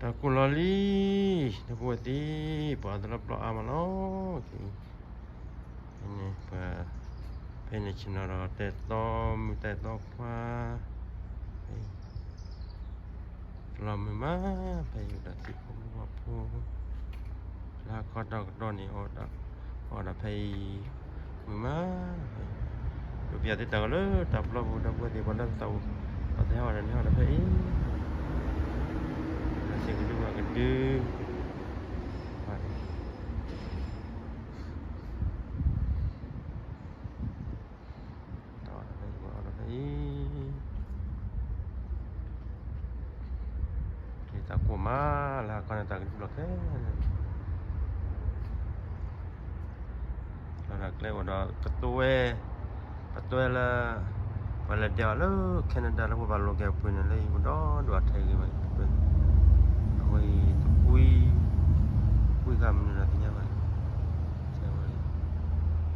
တၢ်ကိၢ်လီၤလံ, ဒီပုၢ်ဝဲၢ်သ့ၣ်, ပှၤအသလၢပျီအါမးလီၤ. ဖဲန့ၣ် ပှၤ, ဖဲန့ၣ်ဆ့ၣ်နီၤဒီး တဲတီမုၢ်တဲတီခွါ, လီၤမုာ်မး, ဖဲယိၤဒီးသ့ၣ်ဖိမုၣ်ဖိ, လၢဟါခီတီကတီၢ်န့ၣ် အီၣ်ဒီးဖဲအံၤ, မုာ်မး, ဖဲအံၤ, ဒိးပျးသုတၢ်ဂီၤလၢတၢ်ပျီပူၤ ဒီပုၢ်ဝဲၢ်သ့ၣ် ပှၤလၢပသးအိၣ်, ပှၤသဟဲအီၣ်ဒီးန့ၣ်ဟဲအီၣ်ဒီးဖဲအံၤ, သ့ၣ်ကဒုဘၣ်ကဒု, ဘၣ် တၢ်အီၣ်ဒီးဖဲအံၤ, က့ၤသးကိၢ်မး, လၢဟါခီန့ၣ် တၢ်ကဒုလီၤခဲလၢာ်, လီၤဒၣ်ကျဲအိၣ်ဒီးကတွဲ, ပတွဲလၢ, ပှၤလဲၤဒဲးအီၤလၢ Canada လၢပှၤဘၣ်လိာ်က့ၤအပှ့ၤန့ၣ် လၢအံၤအိၣ်ဒီဒူၣ်အထံဂ့ၤဘၣ်, အဝဲအံၤတကွံ, ကွံဃာ်မနုၤဒီးသ့ၣ်ညါဘၣ်,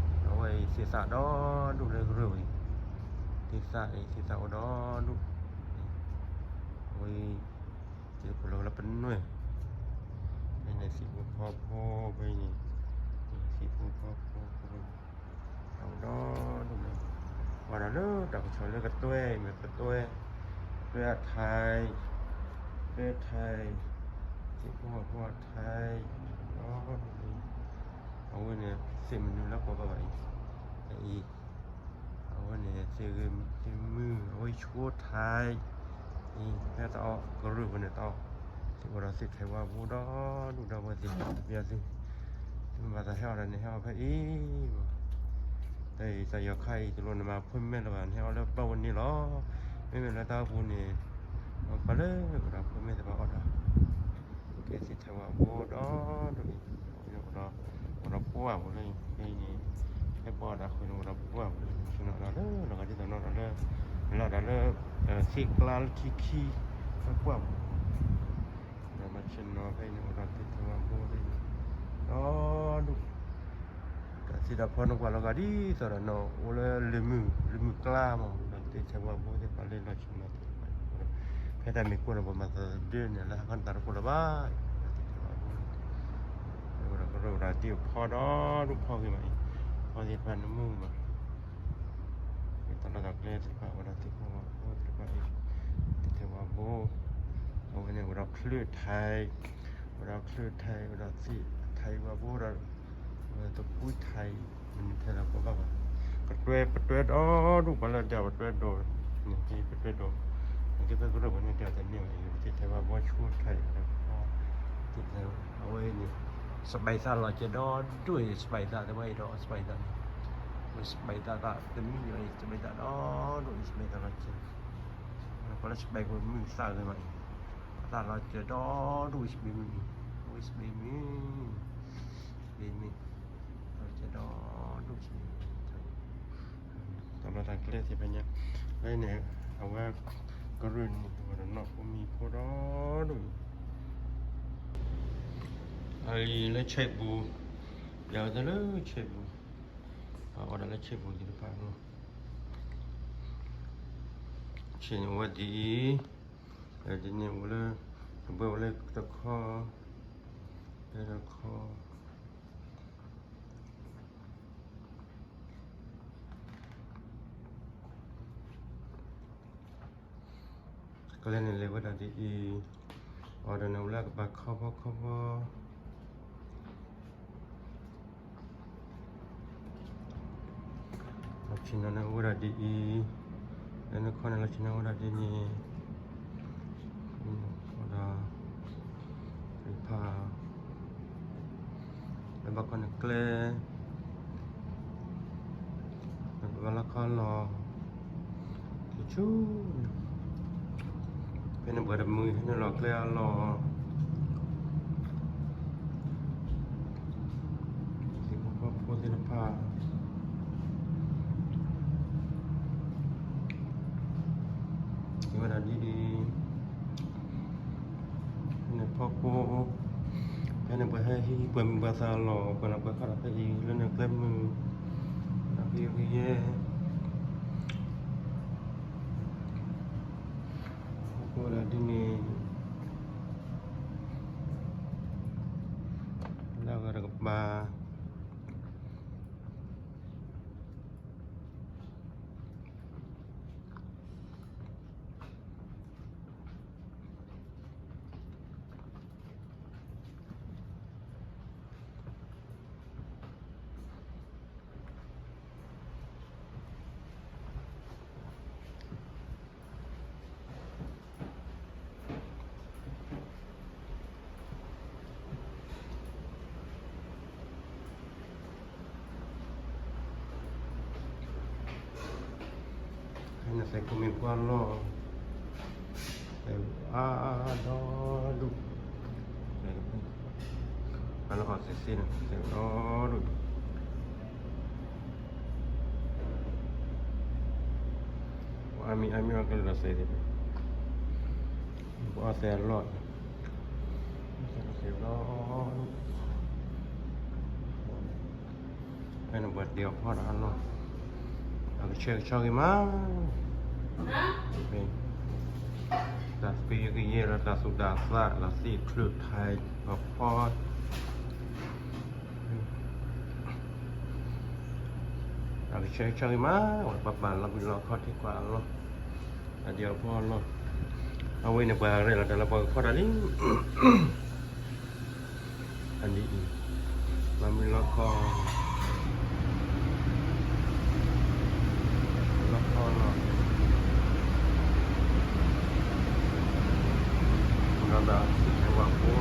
အဝဲအံၤသ့ၣ်သၣ်ဒီဒူၣ်လၢကရၢၢ်ဝဲအံၤ, သ့ၣ်သၣ်အံၤ သ့ၣ်သၣ်အိၣ်ဒီဒူၣ်, အဝဲအံၤ, သ့ၣ်တဖၣ်လၢပနွဲၣ်, ဖဲန့ၣ်သ့ၣ်ဖိဖီဖိဖဲန့ၣ်, သ့ၣ်ဖိဖီဖိ, အိၣ်ဒီဒူၣ်လၢ, ပှၤဒီးလၢတၢ်ကစီၣ်လၢကတွဲအံၤ မ့ၢ်ကတွဲ, ကတွဲအထံ, ကတွဲထံ, သ့ၣ်ဖိဖီဖိအထံ, ဒီဒူၣ်လၢ, အဝဲန့ၣ်သ့ၣ်မနုၤလၢကိးဘၣ်ဘၣ်အံၤ, အံၤ အဝဲန့ၣ် သ့ၣ်ဂ့ၤသ့ၣ်မုၢ် အဝဲဆိထံ, အံၤ ဖဲတၢ်အီၣ်ကရၢၢ်ပူၤန့ၣ် တၢ်အီၣ်, သ့ၣ်အိၣ်ဒီးသ့ၣ်ထဲဝါဘိဒီဒူၣ်ဒီပုၢ်ဝဲၢ်သ့ၣ် ပျးသု, သုမ့ၢ်ဘၣ်သးဟဲအီၣ်ဒီးန့ၣ် ဟဲအီၣ်ဖဲအံၤ, တၢ်အံၤတၢ်ယီၤခါအံၤ တလိၣ်နမၤ appointment လၢၤဘၣ်, နဟဲအီၣ်လၢပျီပူၤန့ၣ်လီၤ, မ့မ့ၢ်လၢတၢ်အိၣ်ပူၤန့ၣ်, ပှၤလၢအိၣ်ဒီး appointment သ့ၣ်တဖၣ်အီၣ်ဒီး ကဲသ့ၣ်ထဲဝါဘိဒီဒူၣ်အံၤ, အိၣ်ဒီးပှၢ်ပူၤလၢအံၤန့ၣ်, ဟဲပှၢ်ဒီးအဃိန့ၣ် အိၣ်ဒီးပှၢ်ပူၤလၢအံၤ, ဆ့ၣ်နီၤဒီးလၢ လီၤဂာ်ဒ်သိးနီၤဒီးလၢ, လီၤဒီးလၢ, သ့ၣ်ကျါလၢခံခံ, ဟဲပှၢ်ပူၤ, ဒီးမၤဆ့ၣ်နီၤဖဲအံၤန့ၣ် အိၣ်ဒီးသ့ၣ်ထဲဝါဘိဖဲအံၤန့ၣ်, ဒီဒူၣ် တၢ်သ့ၣ်တၢ်ဖီန့ၣ် ကွၢ်လီၤဂာ်ဒ်သိးဒီးနီၤ အိၣ်လၢလၢၢ်မုၢ်, လၢၢ်မုၢ်ကျါမး, ဒီးသ့ၣ်ထဲဝါဘိသ့ၣ်တဖၣ်လၢလီၤဆ့ၣ်နီၤသ့ၣ်တဖၣ်, ဖဲတၢ်မ့ၢ်ကိၢ်န့ၣ် ပှၤမၤသးဒၢန့ၣ် လၢဟါခီန့ၣ် တၢ်တကိၢ်လၢၤဘၣ်, သ့ၣ်ထဲဝါဘိ, ဒီးကရၢၢ်ဝဲဒၣ်သ့ၣ်ဖီဒီဒူၣ်ဖီဂ့ၤမးအံၤ, ဖီသ့ၣ်တဖၣ်နမုၢ်ဘၣ် တၢ်လီၢ်တၢ်ကျဲသ့ၣ်တဖၣ် ဝဲဒၣ်သ့ၣ်ဖိဝါဖိသ့ၣ်တဖၣ်အံၤ, သ့ၣ်ထဲဝါဘိ, အဝဲန့ၣ် အိၣ်ဒီးချၢၣ်ထံ, အိၣ်ဒီးချၢၣ်ထံ, အိၣ်ဒီးသ့ၣ်ထံဝါဘိဒီး, အဝဲသကွံထံ, မနုၤထဲလၢပဘၣ်ဘၣ်, ကတွဲ ပတွဲဒီဒူၣ် ပှၤလၢဒဲးပတွဲဒီး, န့ၣ်ပတွဲဒီး, နကဲဖဲကရၢၢ်ပူၤန့ၣ် တဲအီၤတန့ၢ်ဘၣ်, သ့ၣ်ထဲဝါဘိဆိထံ, သ့ၣ်ထဲ, အဝဲန့ၣ် စဘဲးသၣ်လီၤစဲၤဒီဒူၣ်အံၤ စဘဲးသၣ် တဘၣ်အံၤဒီး စဘဲးသၣ်န့ၣ်, ဝဲစဘဲးသၣ်သၣ်တမံၤအံၤ စဘဲးသၣ်ဒီဒူၣ်အံၤ စဘဲးသၣ်လီၤစဲၤ, ပှၤလၢစဘဲးဖိမုၢ်သၣ်ဂ့ၤမးအံၤ, အသၣ်လီၤစဲၤဒီဒူၣ်အံၤ စဘဲးမုၢ်အံၤ, ဝဲစဘဲးမုၢ်, စဘဲးမုၢ်, လီၤစဲၤဒီဒူၣ်စဘဲးမုၢ်, တၢ်လီၢ်တၢ်ကျဲသ့ၣ်ဖဲညါ, ဖဲန့ၣ်, အဝဲ, ကရၢၢ်န့ၣ် အိၣ်ဒီးနီၢ်ဖိမံၤဖိဒီဒူၣ်အံၤ, အလံၤလၢဆဲးပူၤ, ယၤဝဲသ့ၣ်လၢဆဲးပူၤ, အအီၣ်ဒီးလၢဆဲးပူၤသ့ၣ်တဖၣ်လီၤ, ဆ့ၣ်န့ၣ်အိၣ်ဝဲဒ်အံၤ, ဒ်န့ၣ်အိၣ်လၢ, ကဘၢအိၣ်လၢတခီ, လၢတခီ ကျဲန့ၣ်လဲၤဝဲဒၣ်ဒ်အံၤ, အီၤဒီးန့ၣ်အိၣ်လၢကပၤခီဖီခီဖီ, လီၤဆ့ၣ်နီၤန့ၣ်အိၣ်ဝဲဒၣ်ဒ်အံၤ, လၢနခီန့ၣ်လီၤဆ့ၣ်နီၤအိၣ်ဝဲဒၣ်ဒ်န့ၣ်, အိၣ်ဒီး, သ့ၣ်ဖး လၢဘၣ်ခီန့ၣ်ကျဲ, လၢဘၣ်လၢခီလီၤ, ဆူၣ်ဆူၣ်, ဖဲန့ၣ်ပှၤတမုာ် ဖဲန့ၣ်လီၤကျဲအလီၢ်, သ့ၣ်ဖိဖီဖိသ့ၣ်တဖၣ် ဝဲဒၣ်ဒ်အံၤ, ဖဲန့ၣ်ဖီခိၣ်, ဖဲန့ၣ်ပှၤဟဲဟံးပှၤမုာ်ပှၤသးလီၤ ပှၤလီၤပှၤခီဒီးဖဲအံၤ လၢန့ၣ်ကျဲမုၢ်, ဒီးဖဲအံၤဖဲယဲၢ်, ဖီခိၣ်ဝဲဒၣ်ဒ်န့ၣ်, ဘၣ် နသဲးကိးမံၤပှၢ်လီၢ်, အါဒီဒူၣ်, အလီၢ်သဲးသ့ၣ်န့ၣ် သဲးဒီဒူၣ်, အါမံၤအါမံၤအီၣ်ကလၢာ်ဒီးသဲးသ့ၣ်, ပအီၣ်သဲးအလီၢ်, သဲးဒီဒူၣ်, ဖဲန့ၣ်ပှၤတ့အီၣ်ဖီၣ်ဒီးအလီၢ်, အကဆှဲကဆှီဂ့ၤမး, တၢ်သ့ကယဲၢ်လၢတၢ်သူၣ်တၢ်သး တၢ်သ့ၣ်ချုးထးအဖီ အကဆှဲကဆှီဂ့ၤမး, ပှၤပာ်လီၤဘှံးလီၤခီထံကွၢ်အလီၢ်, အဒံးအဖီအလီၢ်, အဝဲန့ၣ်ပှၤရဲၣ်လီၤတၢ်လၢပှၤကဖီၣ်တၢ်လံ အဒ်အံၤ, လီၤမံလီၤခီ, လီၤခီလီၤ, ဒီးသးစံးထဲဝဲဖိ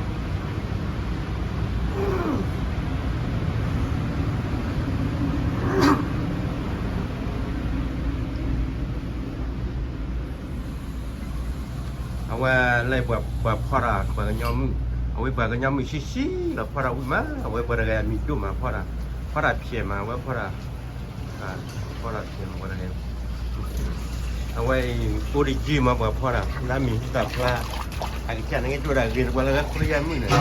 အဝဲလၢပှၤဖီၣ်တၢ် ပှၤကညီမုၣ်, အဝဲပှၤကညီမုၣ်ဆံးဆံးလီၤဖီၣ်တၢ်ဝံၣ်မး, အဝဲပှၤတဂၤအမံၤဒိၣ်မးဖီၣ်တၢ်, ဖီၣ်တၢ်ဖျဲးမး အဝဲဖီၣ်တၢ်, ဖီၣ်တၢ်ဖျဲးမး ပှၤတဂၤ, အဝဲအံၤ အိၣ်တယုၢ်မး ပှၤဖီၣ်တၢ် လၢမံၤတၢ်ဖျါ, အကစၢ်န့ၣ်က့ၤဒိၣ်ဒၣ်ဂ့ၤ ပှၤလၢခရံာ်ယါမုၣ်န့ၣ်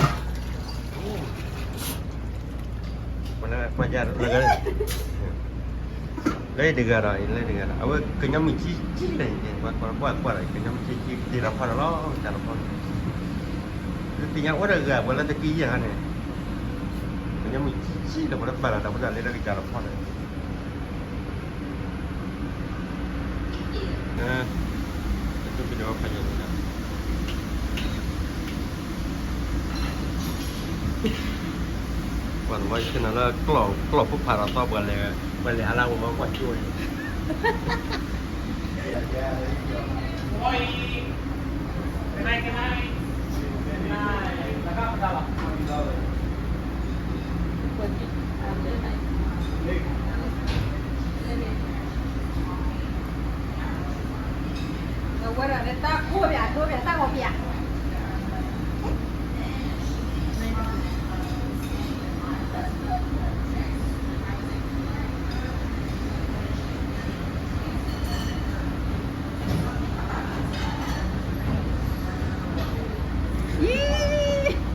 ပှၤလၢကွၢ်ယါလၢ လၢတဂၤဒီး လၢတဂၤဒီး အဝဲကညီမုၣ်ဆံးဆံးလၢန့ၣ် ပှၤကွၢ်ကွၢ်ကွၢ်ဒီး ကညီမုၣ်ဆံးဆံး ကတ့ဒီးဖီၣ်တၢ်လီၤ ကစၢ်တဖီၣ်န့ၣ်, သ့ၣ်ညါအိၣ်တဂၤ ပှၤလၢတကံယဲၢ်ဟါန့ၣ်, ကညီမုၣ်ဆံးဆံးလၢ ပှၤလၢပာ်လီၤတၢ်ဖိတၢ်လံၤလၢကစၢ်တဖီၣ်န့ၣ် ပှၤသဝီယဆ့ၣ်နီၤလၢ ကျီၢ်ဖိဖးဒီးသီ ပှၤလဲၤအါလၢဝဲမၤကွၢ်ကၠိန့ၣ်, ဝဲဒၣ်လၢတၢ်ခိၣ်ပၠး ဒိပၠး တၢ်ဂီၤပၠး